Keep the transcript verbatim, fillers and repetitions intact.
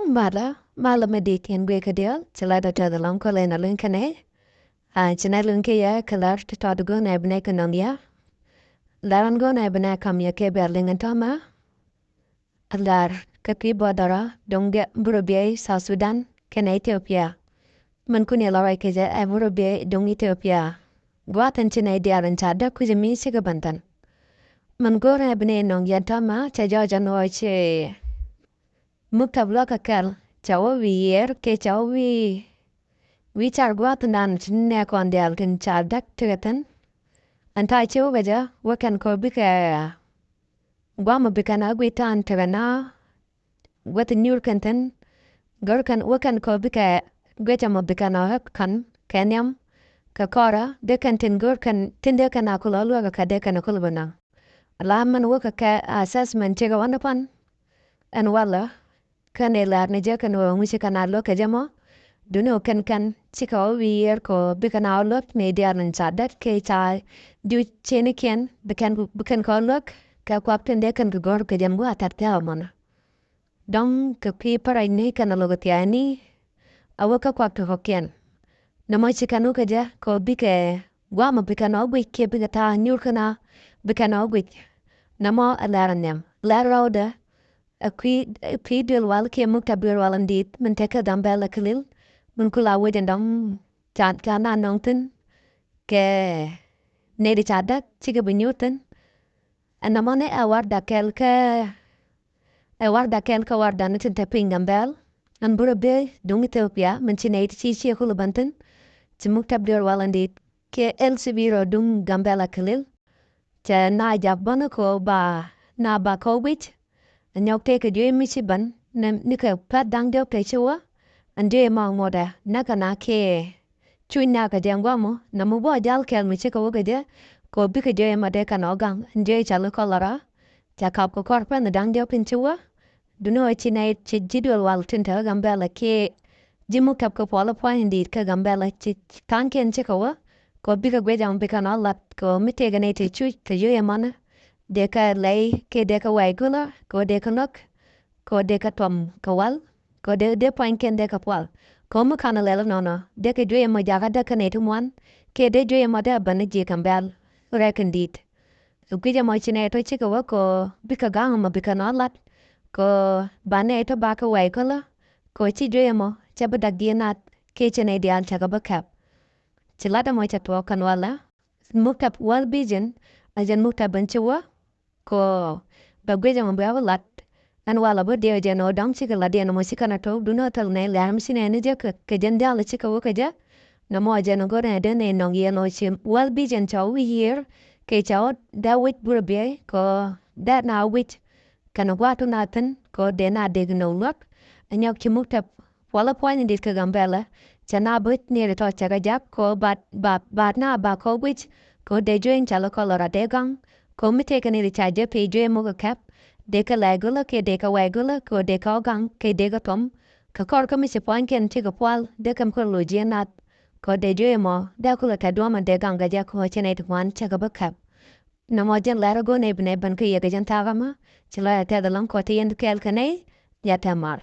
Malä, malä mi di̱i̱t yɛn guic kɛ diaal, ci lat ɔ tɛth ɛlɔ̱ŋ kɔlɛ na luny kɛnɛ. A, ci nɛ luny kɛ yɛ kɛ lar ti tɔt go̱o̱nɛ bi nɛ kɛ nɔŋ yɛ. Lar ɛn go̱o̱nɛ bi nɛ kam yɛ kɛ bɛr liŋ ɛn tɔmɛ. Lar kɛ kui̱ bɔdɔrä duŋ gɛ burɛ biey South Sudan kɛnɛ Ethiopia. Min kun yɛ lɔ ruac kɛ jɛ ɛ burɛ biey duŋ Ethiopia. Gua̱a̱th ɛn ci nɛ diaal ɛn ca däk kui̱c mi cikɛ bɛn thän. Min go̱o̱rɛ bi nɛ nɔŋ yɛn tɔmɛ cɛ jɔɔc ɛn ɣöö ci muktab luäk kɛ kɛl cɛ wä wi̱i̱ yiër kɛ cɛ wä wi̱i̱ wi̱i̱ car gua̱a̱th nan ti nɛ kɔn diaal tin ca däk tekɛ thi̱n. Ɛn ta̱a̱ ci wä kɛ jɛ wä kɛn kɔ bikɛ gua̱a̱th mɔ bikɛn a guic ta̱a̱n tekɛ na guäth nyuur kɛn thi̱n. Gör kɛn wä kɛn kɔ bikɛ guic ɛmɔ bikɛn a ɣäk ka̱n kɛ nhiam kɛ kɔrä dee kɛn tin gör kɛn tin dee kɛn a kulɔ luäk kɛ dee kɛn a kulɔ bä naŋ. La mɛn wä kɛ kɛ assessment cikɛ wä ni pan ɛn walä. Kɛn ɛ lar ni jɛ kɛn ɣöö ŋuci kɛn a luäk kɛ jɛ mɔ. Duni ɣöö kɛn kɛn cikɛ ɣɔw wi̱i̱ yiër kɛ ɣöö bikɛn a ɣɔw luäk ni diaal ni ca däk kɛ ca diw cenikiɛn bikɛn bikɛn kɛ ɣɔw luäk kɛ kuak tin dee kɛn kɛ gɔ̱r kɛ jɛ mɔ a tat kɛ ɣɔw mɔnɔ. Dɔ̱ŋ kɛ kui̱ pärac ni kɛn a lo̱k thia̱a̱ni a wä kä kuak ti kɔ̱kiɛn. Nɔmɔ ci kɛn wä kɛ jɛ kɛ ɣöö bikɛ gua̱a̱mɔ bikɛn ɣɔw guic kiɛ bikɛ ta̱a̱ nyuur kɛn a bikɛn ɣɔw guic. Nɔmɔ a lɛr a nhiam lɛr rɔwdɛ. Ɛ kui̱ ɛ kui̱ duël wal kiɛ muktab duël wal in di̱i̱t min tekɛ Gambɛla kilil min kula wec in dɔ̱ŋ ca ca na nɔŋ thi̱n kɛ nɛy di ca däk cikɛ bi nyuur thi̱n. Ɛn nɔmɔni ɛ warda kɛl kä ɛ warda kɛl kä warda ni tin te piny Gambɛl. Ɛn burɛ bee duŋ Ethiopia min ci nɛy ti ci ciɛ kul bän thi̱n. Ci muktab duël wal in di̱i̱t kiɛ L C B rɔ duŋ Gambɛla kilil. Cɛ na jak bäni kɛ ɣöö ba na ba kɛ ɣöö guic. Ɛ nyɔk tëëkɛ juey mi ci bän ni kɛ päth da̱ŋ diɔ̱k tëë ci wä. Ɛn juey ma ŋuɔ̱tdɛ näkɛ na kiɛ cuc na kɛ jɛ ŋuamɔ na mi bä jal kɛl mi cikɛ wä kɛ jɛ. Kɛ ɣöö bikɛ juey ma dee kɛn ɔ gaŋ ɛn juey cali kɔlɔra. Ca kap kɛ kɔr päth ni da̱ŋ diɔ̱k tin ci wä. Duni ɣöö ci nɛy ci ji̱ duël wal tin te kä Gambɛla kiɛ ji̱ muktab kɛ puɔl ɛ pua̱ny in di̱i̱t kä Gambɛla ci tha̱a̱ŋkiɛn cikɛ wä. Kɛ ɣöö bikɛ guic ɛmɔ bikɛ nɔ lat kɛ ɣöö mi tëëkɛ nɛy ti cuc kɛ yo̱c ɛmɔnɛ. Dee kɛ lɛy kiɛ dee kɛ wɛy gölä kɛ ɣöö dee kɛ luäk kɛ ɣöö dee kɛ tuɔm kɛ wal kɛ ɣöö dee dee pua̱nykiɛn dee kɛ pual. Kɛ ɣöö mi ka̱n lɛl ɛnɔnɔ dee kɛ juey ɛmɔ jakä däk kä nɛy ti ŋuan kiɛ dee juey ɛmɔ dee a bän ni ji̱ Gambɛl rɛk in di̱i̱t. Guic ɛmɔ ci nɛy tɔ cikɛ wä kɛ ɣöö bikɛ ga̱ŋ ɛmɔ bikɛ nɔ lat kɛ ɣöö ba nɛy tɔ bakɛ wɛy kölä kɛ ɣöö ci juey ɛmɔ cɛ bi dak ji̱ nath kiɛ ci nɛy diaal cakɛ bi kɛp. Ci lat ɛmɔ cɛ tuɔɔk kɛn walɛ muktab World Vision a jɛn muktab ben ci wä kɛ ɣöö bɛ guic ɛmɔ bɛ bi lat. Ɛn walɛ bä diɛw jɛn ɣöö dɔ̱ŋ cikɛ lat diɛn ɛmɔ cikɛ na tok duni ɣä thil nɛy lɛ̈ɛ̈r mi ci nɛy ni jɛ kɛ kɛ jɛn diaal cikɛ wä kɛ jɛ. Nɔmɔ jɛn ɣöö go̱rɛ dee nɛy nɔŋ yɛn ɣöö ci World Vision cɛ wä wi̱i̱ yiër kɛ cɛ wä dee wi̱c burɛ biey kɛ ɣöö dee na wi̱c. Kɛnɛ gua̱a̱th tun a thi̱n kɛ ɣöö dee na dek nɔw luäk. Ɛ nyɔk ci muktab puɔlä puɔ̱ny in di̱t kä Gambɛla. Cɛ na bi niɛɛri tɔt cɛ kɛ jak kɛ ɣöö bat bat bat na ba kɛ ɣöö guic kɛ ɣöö dee juey in ca lɛ kɔl ɣöö rat dee gaŋ. Kɛ ɣöö mi tëëkɛ niɛɛri ca jɛ pee juey muk ɛ kɛp. Dee kɛ lɛy gölä kiɛ dee kɛ wɛy gölä kɛ ɣöö dee kɛ ɣɔw gaŋ kiɛ dee kɛ tuɔm. Kɛ kɔr kä mi ci pua̱nykiɛn cikɛ pual dee kɛm kɛ lo̱c jiɛn nath. Kɛ ɣöö dee juey ɛmɔ dee kulɛ tɛ̈th duɔ̱ɔ̱mɛ dee gaŋ kɛ jɛ kɛ ɣöö cɛ nɛy ti ŋuan cɛ kɛ bi kɛp. Nɔmɔ jɛn lɛr ɛ go̱o̱r nɛy bi nɛy ben kä yɛ kɛ jɛn thaak ɛmä. Ci lɔc a tɛth ɛlɔ̱ŋ kɔ ti yɛn kɛɛl kɛ nɛy. Ya tɛm mar.